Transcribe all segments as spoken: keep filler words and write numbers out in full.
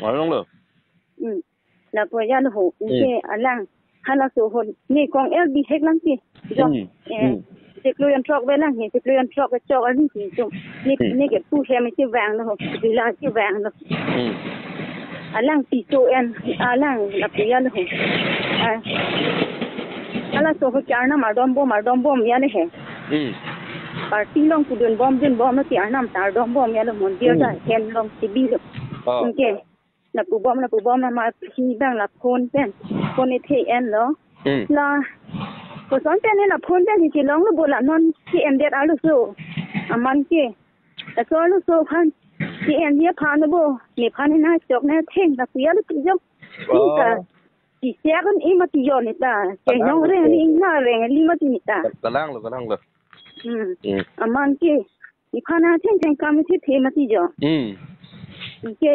Arong lo. Hmm. Lapu ajat lo ho. Hmm. Anke alang halaso ahut ne kong el bihek lang ke. Jo. Hmm. Eh, Hmm. chiklo jon throk ave lang he, chiklo jon throk kechok arni si tum. Ne, Hmm. ne ke pu hem chevang lo ho. Bila chevang lo. Hmm. Alang piso en, alang lapu ajat lo ho. Ah. Halaso ahut ke arnam ardom bom, ardom bom ajat le he. Hmm. Party along pudun bom, dun bom lo ti arnam ta ardom bom ajat lo, mondir Hmm. ta hem along si bi lo. Oh. Anke lapu bom, lapu bom na ma hi bang la phone pen. Phone ethe enlo. Hmm. La, koson pen la phone pen hi chelong lo bo la non si endet arloso. Aman ke. Laso arloso aphan. Si en dia aphan lo bo. Nephan nangchok nangtheng lapu ajat lo ti jo. Oh. Neta. Si siak an i mati jo neta. Kalang Chenong lo reng to. Ni na reng li mati neta. Kalang lo, kalang lo. Hmm. Hmm. Aman ke. Nephan nangthengtheng kam si the mati jo. Hmm. Anke.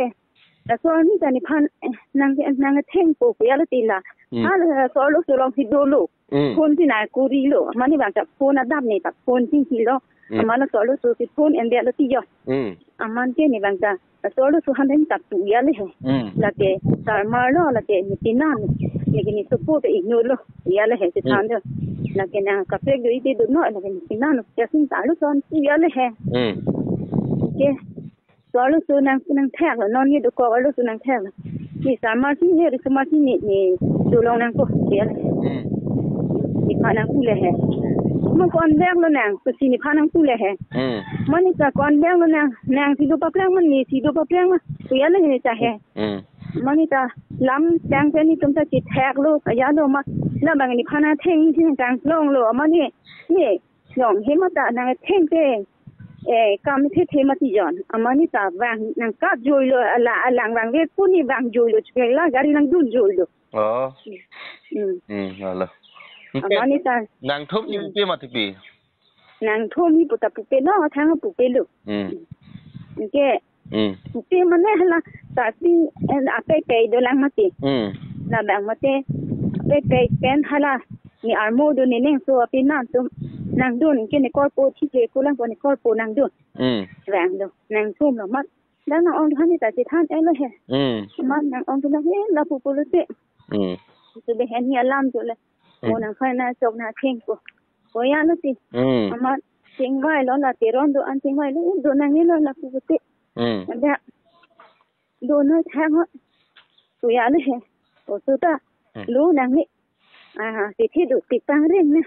Laso arni ta nephan, eh, nang, nangthengpo pu ajat lo ti la. Hmm. Halaso arloso along si dolo. Hmm. Phone si nangkori lo. Amat ne bang ta phone adap neta phone si si lo. Hmm. Amat laso arloso si phone endet lo ti jo. Hmm. Aman ke ne bang ta. Laso arloso aphan ta pu ajat le he. Hmm. Lake sarmar lo, lake ne pinan. Ne ke ne support te inut lo. Ajat le he si Hmm. than do. Lake nangkaprek do ite do no, lake ne pinan lo. Kasing ta arloso aphan pu ajat le he. Hmm. Ke. Laso arloso nang, nangthek lo, non ye dokok arloso nangthek lo. Ne sarmar si ne, risomar si ne, ne dolong nangpo, ya. Hmm. Nephan nangpu le he. Ma ko-an vek lo nang, ko si nephan nangpu le he. Hmm. Ma neta ko-an vek lo nang, nang si do paprang ma, ne si do paprang ma. Ko ajat le ne ta he. Hmm. Ma neta lam tang pen netum ta chethek lo, ajat lo ma. Labang nephan nangtheng si nangtang long lo, ma ne, ne. Yong he mata nangthengtheng. Eh, kam the the mati jon. Amat neta vang nangkap joi lo ala alang vang ve pu ne vang joi lo chukela gari nangdun joi lo. Oh. Hmm. Hmm, alo. Amat neta. Nangthom ni Hmm. pupe mati pi. Nangthom ni puta pupe lo, thang pupe lo. Hmm. Anke Hmm. Te mane hala tati, eh, apei pei dolang mati. Hmm. Labang mati apei pei pen hala ne armo do ne neng so api nan tum nangdun ke ne korpo thi ke kulang ko ne korpo nangdun. Hmm. Vang do nangthom lo mat. Dang nang-ong han ta chethan e lo he. Hmm. Mat nang-ong tu na he lapu pulo te. Hmm. Tu be hen hi alam tu le. Hmm. Mo nangkhai nangchok nangthengpo. Ko ajat lo ti. Hmm. Amat chingvai lo la Teron do-an chingvai lo do nangne lo lapu te. Hmm. Ada do na thang ho. Ko ajat le he. Ko so ta. Hmm. Lo nangne. Aha, si thi do ti pangring na.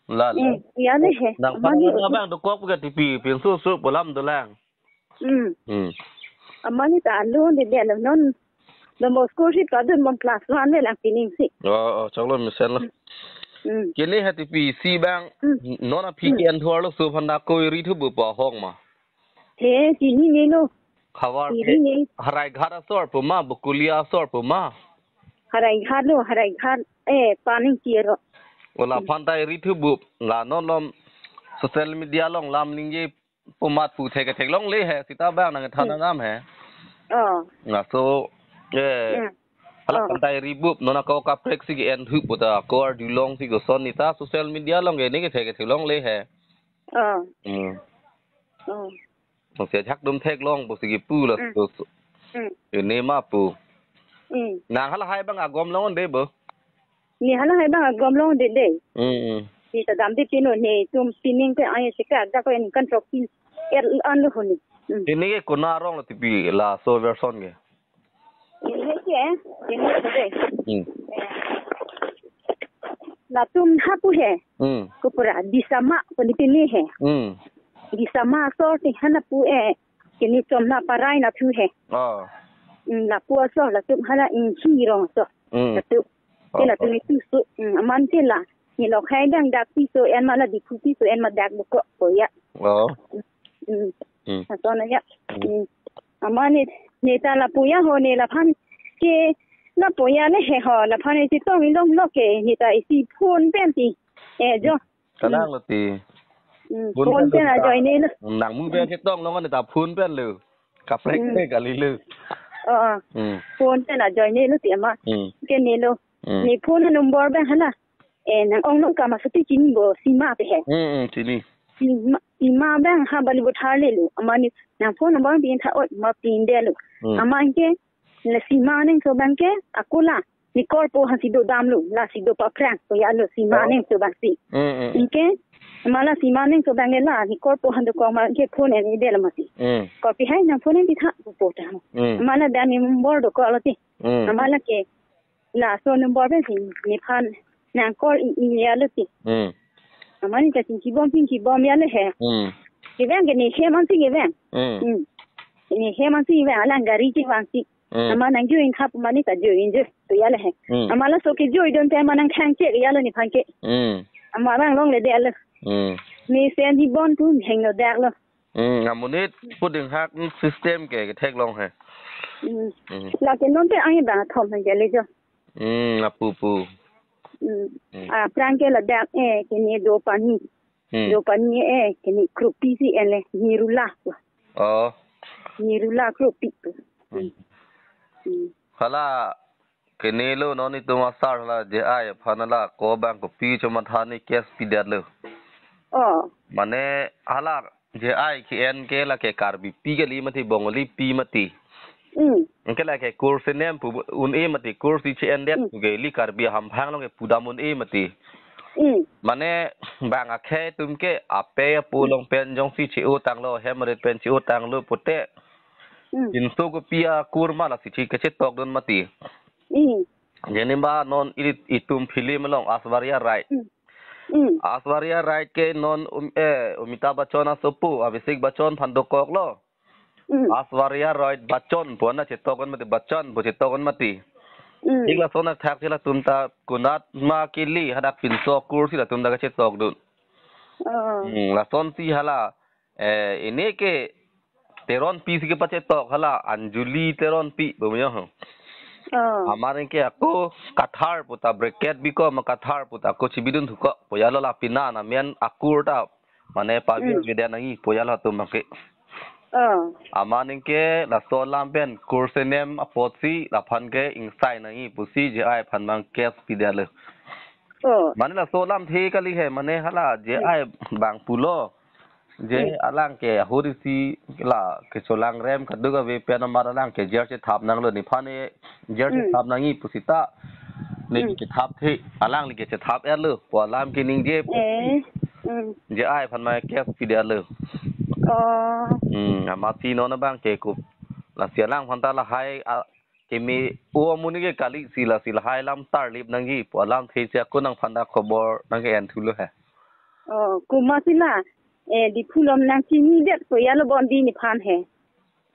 La la. Eh, ko ajat le he. Nangphan Amat ne nang abang dokok ke tipi, pinso so pu alam dolang. Hmm. Hmm. Amat neta lo de de lo non. Don Bosco si kadun bom class one le lang pining si. Oh, oh, choklo mesen lo. Hmm. Kene ha tipi si bang Hmm. non aphi Hmm. ke an thuar lo so aphan da ko ri thu bu pa hong ma. He, chinine lo. Khavar Chinine. Haraighat asor pu ma, Bokolia asor pu ma. Haraighat lo, Haraighat, eh, paning kiro. Ola Hmm. aphan ta ri thu bu la non lom social media along lam ningje pu mat pu thek thek longle he, sita bang nangthan Hmm. nangam he. Oh. Laso, eh, Hmm. hala Oh. aphan ta ri bu, non ako kaprek si ke en thu bu ta, ko arjulong si koson neta social media along ke ne ke thek thek longle he. Oh. Hmm. Oh. Nang si ajak dum theklong pu si kipu la Hmm. so, so. Hmm. Ene ma pu. Hmm. Nang halahai bang agom long de bo. Ne halahai bang agom long de de. Hmm, hmm. Ne ta damde pino netum pining pe ai si ka da ko en kan throk pin. Er an lo honi. Hmm. Ene ke konat arong lo tipi laso version ke. Ene ke, ene ke de. Hmm. Latum hapu he. Hmm. Kopra Disama ko ne pini he. Hmm. Disama asor ti hana pu e. Kini chom na parai na thu he. Oh. Hmm, lapu asor latum hala Inghi rong asor. Hmm. Latum. Ke Oh, latum oh. itu su. Hmm, aman ke la. Ne lokhai dang dak piso en ma la Diphu piso en ma dak buko ko ya. Oh. Hmm. Hmm. Asor na ya. Hmm. Hmm. Aman ne, neta lapu ya ho ne laphan ke lapu ya le he ho laphan ne chetong ilong lo ke neta isi phone pen ti. Eh, jo. Kalang lo ti. Hmm, Phone phone pen pen lo ta. Ajoine lo. Nang mu pen chetong long neta phone pen lo. Kaprek Hmm. ke kali lo. Oh, oh. Hmm. Phone pen ajoine lo ti ama. Hmm. Ke ne lo. Hmm. Ne phone number pen hala. Eh, nang-ong nang kama sati chini bo Sima pe he. Hmm, hmm, chini. Sima, Sima bang ha Bollywood ha le lo. Ama ne nang phone number pin tha ot ma pinde lo. Hmm. Ama ke La Sima Nengso abang ke, ako la, ne korpo aphan si dodamlo, la si do paphrang, ko ya lo Sima Oh. Nengso abang si. Mm, mm, mm. Anke, ma la Sima Nengso abang ke la, ne korpo aphan dokok ma ke phone en-e det lo ma si. Mm. Kopi hai nang phone en-e tha, pu po ta. Mm. Ma la dak ne number dokok lo ti. Mm. Ma la ke, laso number pen si, nephan nang call i, i ya lo ti. Mm. Ma ne ta chingki bom, chingki bom ya lo he. Mm. Kevang ke ne hem ansi kevang. Mm. Mm. Ne hem ansi kevang, alang gari chevang si. Mm. Ma nang join khap ma ne ta join je, to ya lo he. Mm. Ma laso ke join dun te ma nang khang che ya lo nephan ke. Mm. Ma bang longle det lo. Mm. Ne sen di bon tu heng no dak lo. Mm, amonit puding hak, mm, system ke, ke theklong he. Mm. Mm. La ke non te ang bang thom hang jale jo. Mm, apu pu. Mm. Mm. Aphrang ke ladak, eh, ke ne do pani. Mm. Do pani, eh, ke ne kropi si en le, nirula. Oh. Nirula kropi. Mm. Mm. Hala, kene lo non itum asar hala J I aphan hala ko bang kopi chomatha ne case pidet lo. Oh. Mane hala J I ke-en ke la ke Karbipi kali mati Bongolipi mati. Mm. Anke la ke kursi nem pu un-e mati kursi che-en det Mm. pu ke ili Karbi hamphang along ke pudam un-e mati. Mm. Mane bang akhei atum ke ape apo Mm. along pen jongsi che-o tanglo hem ret pen che-o tanglo pute. Mm. Pinso kopi akur ma lasi che kachetokdun mati. Mm. Jenima non ili itum film along Aishwarya Rai. Mm. Mm. Aishwarya Rai ke non um, eh, Amitabh Bachchan asopo, Abhishek Bachchan aphan dokok lo. Mm. Aishwarya Rai Bachchan pu an chetokdun mati, Bachchan pu chetokdun mati. Mm. Ik lason athak si latum ta konat ma kili hadak pinso akur si latum ta kachetokdun. Oh. Hmm, lasonsi hala, eh, ini ke Teronpi si kepachetok hala Anjali Teronpi bomyo. Oh. Amar ke ako Kathar puta bracket biko ma Kathar puta ako chibidun thuko. Poyalo la pina na men akur ta mane pavir Mm. Vidya nangji poyalo atum ke. Oh. Aman ke laso alam pen kursi nem apotsi laphan ke ingsai nangji pusi J I aphan mang case pidet lo. Oh. Mane laso alamthe kali he, mane hala J I Mm. bang pulo. Je Hmm. alang ke ahut isi la kecholang rem kadokave pen amar alang ke jer chethap nanglo, nephan e jer Hmm. chethap nangji pusita. Ne Hmm. kethap the, alangli ke chethap-et lo, pu alam keningje pu. Eh. Hmm. J I aphan ma case pidet lo. Oh. Hmm, amatsi non abang ke kup. Lasi alangphan ta lahai a, keme o amonit ke kali si lasi lahai alam tarlip nangji pu alamthe si ako nangphan ta khobor nangke-en thulo he. Oh, komatsi la, eh, Diphu along nangchinidet ko ya lo bondi nephan he.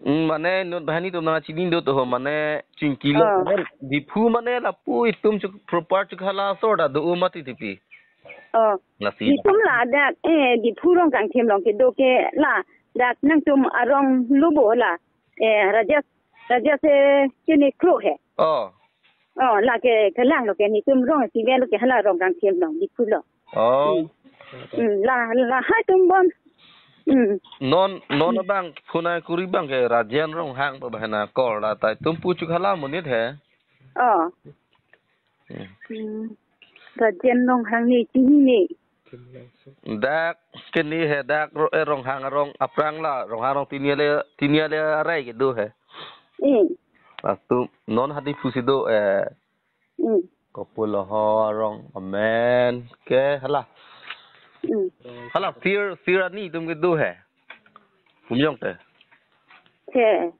Hmm, mane non banghini atum nangchinidun to ho, mane chingkilo, Oh. mane Diphu mane lapu itum chuk proper chuk hala asor ta do-o mati tipi. Oh. Lasi. Itum ladak, eh, Diphu Rongkangthim along kedo ke ladak nangtum arong lo bo la. Eh, Rajesh, Rajesh, eh, kene kro he. Oh. Oh, lake kelang lo ke netum rong si vel lo ke hala Rongkangthim along Diphu lo. Oh. Hmm. Hmm, la, lahai atum bon. Hmm. Non, non Hmm. abang phunai kuri abang ke Rajen Ronghang pu banghini akor la tai atum pu chuk hala amonit he. Oh. Hmm. Hmm. Rajen Ronghang ne chini ne. Dak kene he dak ro-, eh, Ronghang arong aphrang la, Ronghang arong tiniale, tiniale arai kedo he. Hmm. Latum non ha Diphu si do, eh, Hmm. kopulo ho arong amen ke hala. Hmm. Hala Sir, Sir Ani atum kedo he. Pu miyong te. He.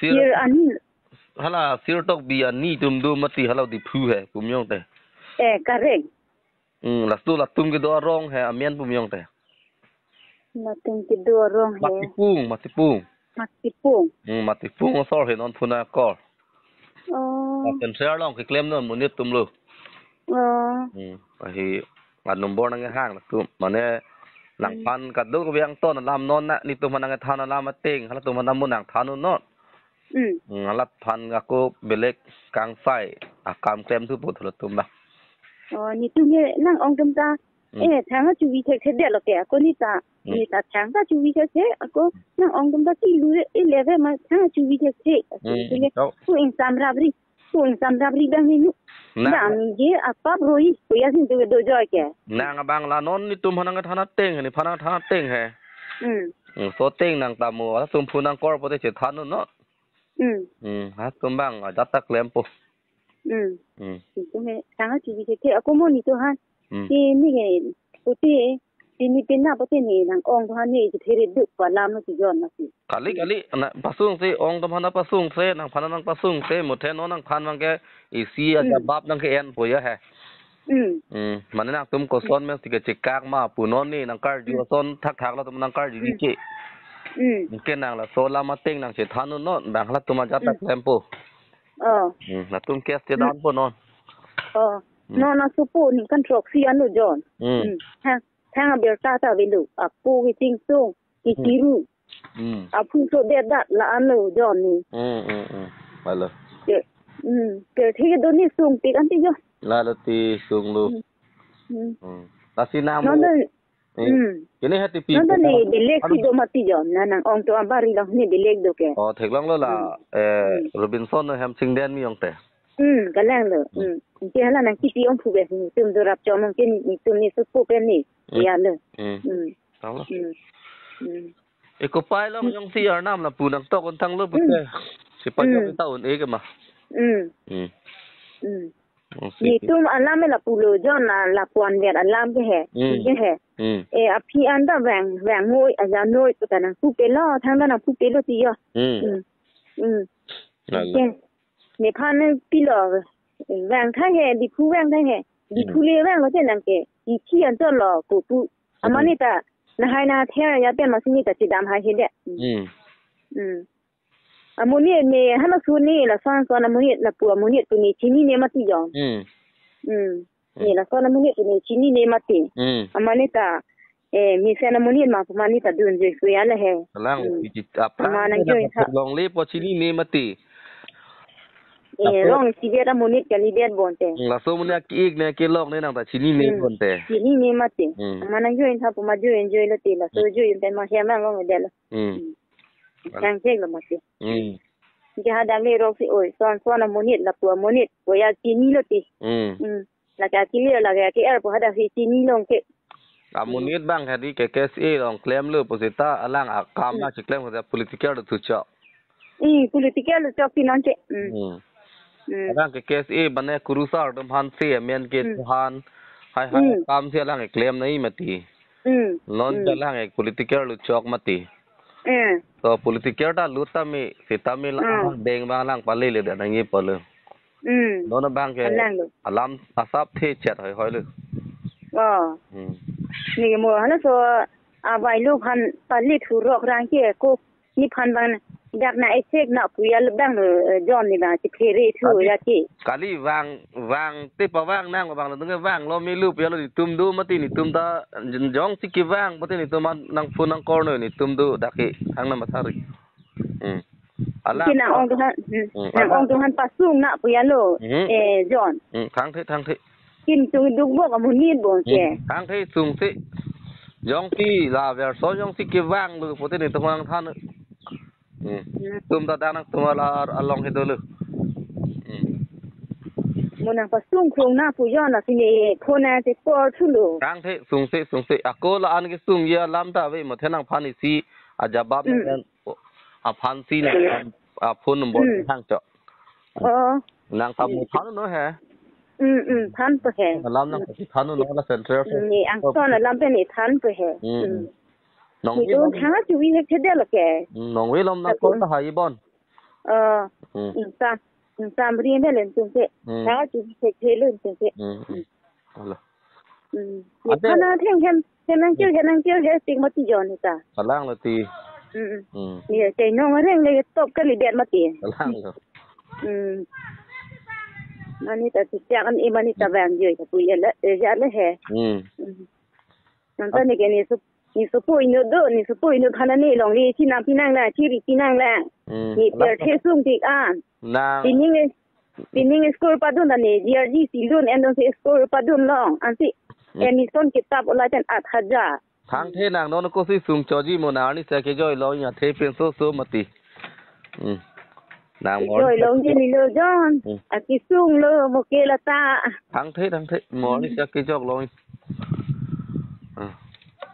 Sir, Sir Ani. Hala Sir Tokbi Ani atum do mati hala Diphu he pu miyong te. Eh, correct. Hmm, laso latum kedo arong he amen pu miyong te. Latum kedo arong he. Matipung, Matipung. Matipung. Hmm, Matipung asor he non phunai akor. Oh. Lapen share along keklem non amonit atum lo. Oh. Hmm, ahi a number nanghang latum. Mane Hmm. nangphan kadokave angton alam non na netum aphan nangthan alam ateng, halatum aphan mo nangthan non. Hmm. Hmm, halaphan ako belek kangsai akam klem thu po thulo atum ba. Oh, netum he nang-ong atum ta. Hmm. Eh, thang achuvi thekthedetlo ke, ako ne ta. Hmm. Ne ta thang ta chuvi thekthe, ako nang-ong atum ta kilu e leve ma thang achuvi thekthe. Hmm, Ako ne to. Pu ingsam rapri. Pu ingsam rapri bang ne nu. Na. Bang ne je apap roi. Pu ya sin tu do joy ke. Nang abang la non netum aphan nangthan ateng, nephan nangthan ateng he. Hmm. Hmm, so ateng nang tamo, latum phunang kor pote chethan non. Hmm. Hmm, halatum abang ajat ta klempo. Hmm. Hmm. Itum he, tangka chibi ke, ke ako mo ni to han. Hmm. Ke ni ke, pute, pini pina pute ni nang-ong to han ni, je phere duk pa lam no si jon na si. Kali, kali, na pasungse, ong atum aphan pasungse, nangphan nangpasungse, muthe non nangphan abang ke isi aja Hmm. bap nang ke-enpo ya he. Hmm. Hmm, mane nangtum koson mesti kechekak ma pu non ni nangkarju Hmm. ason thakthak latum nangkarju Hmm. ke. Hmm. Ke nang laso alam ateng nangchethan non, abang halatum ajat ta Hmm. klempo. Oh. Hmm, latum case Hmm. chedanpo non. Oh. Hmm. Non asopo ningkan throksi anlo jon. Hmm. Hmm. Thang, thang abirta ta avelo. Apo kecheng sung, Hmm. kechiru. Hmm. Aphu so det dat la anlo jon ni. Hmm, hmm, hmm. Halo. Ke, hmm. Ke thik do ni sungpik an ti jo. Lalo ti sunglo. Hmm. Hmm. Hmm. Lasi nang Non mo. Dan, Eh, hmm. Kene hati pi Non dan peta ni belek si halo. Do mati jon. Na nang-ong to abari long ni belek do ke. Oh, theklonglo la, Hmm. eh, Hmm. Robinson no hem chingden mi ong te. Hmm, kalanglo. Hmm. Hmm. Ke hala nang kipi ong phu be ni tum do rap chom ong ke ni tum ni supu ke ni. Hmm. Ya lo. Hmm. Hmm. Tanglo. Hmm. Hmm. Eko pai long Hmm. Jongsi arnam lapu nangtok un tanglo Hmm. pute. Si pa Hmm. Jong ta un-e ke ma. Hmm. Hmm. Hmm. Jongsi. Netum alam lapulo jon la lapuan ver alam ke he. Hmm. Ke he. Hmm. E aphi an ta vang, vang noi, aja noi, puta nangpupelo, thang ta nangpupelo ti jo. Hmm. Hmm. Hmm. Lalo. Ke. Nephan pilo, vang thang he, Diphu vang thang he. Diphu Hmm. le vanglo te nang ke. Ithi an cholo, kopu. Hmm. Amani ta, nahai na the ya pen masi ni ta chedam hai he de. Hmm. Hmm. Hmm. Amonit ne halaso ne lason son amonit lapu amonit pu ne chinine mati jon. Hmm. Hmm. Hmm. Ne lason amonit pu ne chinine mati. Hmm. Amani ta, eh, mesen amonit ma pu mani ta dunjui suya le he. Kalang Hmm. Pi chi apang Ama nang ne joi na tha. Longle po chinine mati. Eh, Laso rong si biat amonit kali biat bonte. Hmm, laso amonit aki-ik ne kelong ne nang ta chinine Hmm. bonte. Chinine mati. Hmm. Ama nang joi tha pu ma joi joi lo te laso Hmm. Joi te ma hem nang long de lo. Hmm. Hmm. Chang chek lo mati. Hmm. Ke hadak le rok si oi, son son amonit lapu amonit, koya chinilo ti. Hmm. Hmm. Lake akili lake aki-er pu hadak si chinilong ke. Amonit abang hadi ke K S A along klemlo pusita alang akam Hmm. na chiklem ke political tu chok. Hmm, political tu chok ti non ke. Hmm. Hmm. Hmm. Alang ke K S A bane kurusar atum aphan si amen ke Hmm. Aphan. Hai hai Hmm. Kam si alang keklem nai mati. Hmm. Non Hmm. Ke alang ke political tu chok mati. Hmm. So political ta lut tame, sitame la Hmm. Deng abang lang pale le da nangji pale. Hmm. Non abang ke Alang lo. Alam asap the chet hoi hoi lo. Oh. Hmm. Ni mo halaso availo aphan pale thurok rang ke ko ni aphan abang dak na echek na puya lo abang lo, eh, jon ni abang chephere thu Kali, ya ke. Kali vang, vang te pavang nang abang lo, tung vanglo melu puya lo netum do mati netum ta jong si kevang mati netum an nangphu nangkor noi netum do dak ke hang na mathari. Hmm. Alang. Ke nang-ong atum aphan, hmm, Hmm, nang-ong alang. Atum aphan pasung na puya lo, Hmm. Eh, jon. Hmm, thangthe, thangthe. Kim tung duk bok amonit bong ke. Hmm, thangthe sungse. Jongsi la verso jongsi kevang lo pute netum nangthan. Hmm. Hmm. Tum ta dang nangtum ala along he dolo. Hmm. Mo nangpasung krung na pu jon na sini phone na te call thulo. Thangthe sungse sungse. Ako la-an kesung ya lam ta ave mo the nangphan isi ajabab Hmm. Nang aphan si nang Hmm. A phone number Hmm. Hang cho. Oh. Nang ta mo Hmm. Than no he. Hmm, hmm, than po he. Alam nang Hmm. Than no la central. Hmm, ni ang son alam pen ni than po he. Hmm. Hmm. Nong Ni wi don lom. Thang chu wi he chedel ke. Hmm, nong wi lom nang Tapo. Call ta hai bon. Oh. Hmm. Insa. Insa bri me len tung ke. Hmm. Thang chu wi he chedel tung ke. Hmm. Hmm. Alo. Hmm. Ante Ye khana theng hem, hem nang kir, hem nang kir, he sing mati jon ni ta. Kalang lo ti. Hmm. Hmm. Ye chai nong reng le top kali biat mati. Kalang lo. Hmm. Mani ta si chak an i mani ta bang joi ta pu ye le, eh, ya le he. Hmm. Hmm. Nang ta ni ke ni sup, ni supu inu do, ni supu inu khana ni long li chi nang pinang la, chi ri pinang la. Hmm. Ni per the sung tik an. Nang. Pining eh, Pining school padun ta ne, G R G si lun, en don si school padun long, ansi, Hmm. Admission kitap ulai ten at hajar. Thangthe nang non ko si sung choji mo nang ni sa kejoi long ya the pen so so mati. Hmm. Nang mon. Kejoi long je ni lo jon, Hmm. Aki sung lo mo ke la ta. Thangthe, thangthe, mo ni Hmm. Sa kejok long. Hmm.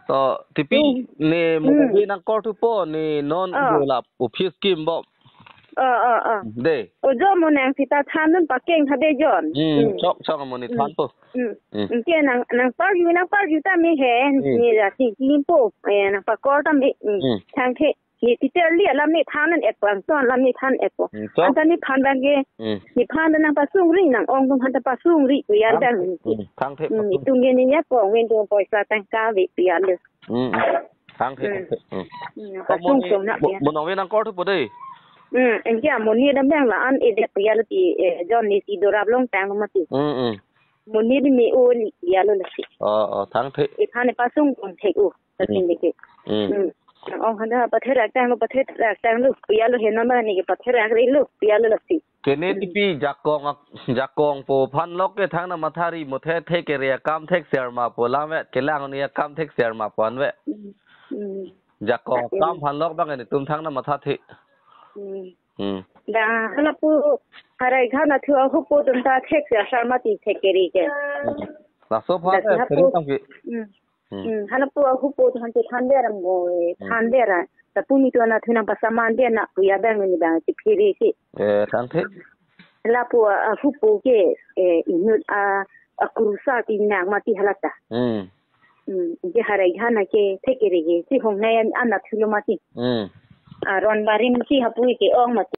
To, tipi Hmm. Ne mo Hmm. Ke nang call thupo, ne non Oh. Yo la office kim bom. Oh, oh, oh. De. Ojo mo nang sita than dun pakeng tha de John. Hmm, hmm, chok chok mo ni, hmm, than po. Hmm. Hmm. Hmm, ke nang, nang parju, nang parju ta me he. Hmm. Ni ra si limpo. Eh, nang pakor ta me. Hmm. Hmm. Thang the. Ni teacher li alam ni than an epo, angton alam ni than epo. Hmm, chok. Anta ni than bang ke. Hmm. Ni than nang pasung ri, nang ong tum han ta pasung ri, pu ya. Thang dang. Hmm. Thang the. Hmm, pasung. Itum ke ni ya kong wen tu poisa tangka ave pu ya le. Hmm. Thang the, hmm, thang the. Hmm. Hmm, kok mo pasung ni, sung na mo, ya. Mo nong ave nang kor thupo de. Hmm, anke mo ni dam bang la-an e de pu ya lo ti, eh, John ni si dorap long tang mati. Hmm, hmm. Mo ni di me o ni ya lo lasi. Oh, oh, thang the. E than e pasung kong the o. Lasi, hmm, ni ke. Hmm. Hmm. Ong han ta patherak tang lo, patherak tang lo pu ya lo, he non ba ni ke patherak ri lo pu ya lo lasi. Kene, hmm, tipi jakong ak-, jakong po aphan lok ke thangnat matha ri mo the, thek kere akam thekser ma pu alam ave, kelang ni akam thekser ma pu an ave. Hmm. Hmm. Jakong, ati, akam aphan lok bang netum thangnat matha the. Hmm. Hmm. Da halapu Haraighat nathu ahupo atum ta thekser sar mati thek kere ke. Hmm. Laso aphan, da si, eh, hapu seri tang ke. Hmm. Hmm. Hmm, halapu ahupo atum han te than der amo, eh, hmm, than der a. Lapu ni tu nathu nang pasaman der na pu ya bang ni bang si phere si. Eh, thang the. Lapu ahupo ke, eh, inut a, akrusa ti nang mati hala ta. Hmm. Hmm, je Haraighat na ke thek kere ke si hong nai an, an nathu lo mati. Hmm. Aron barim si hapu ke ong mati.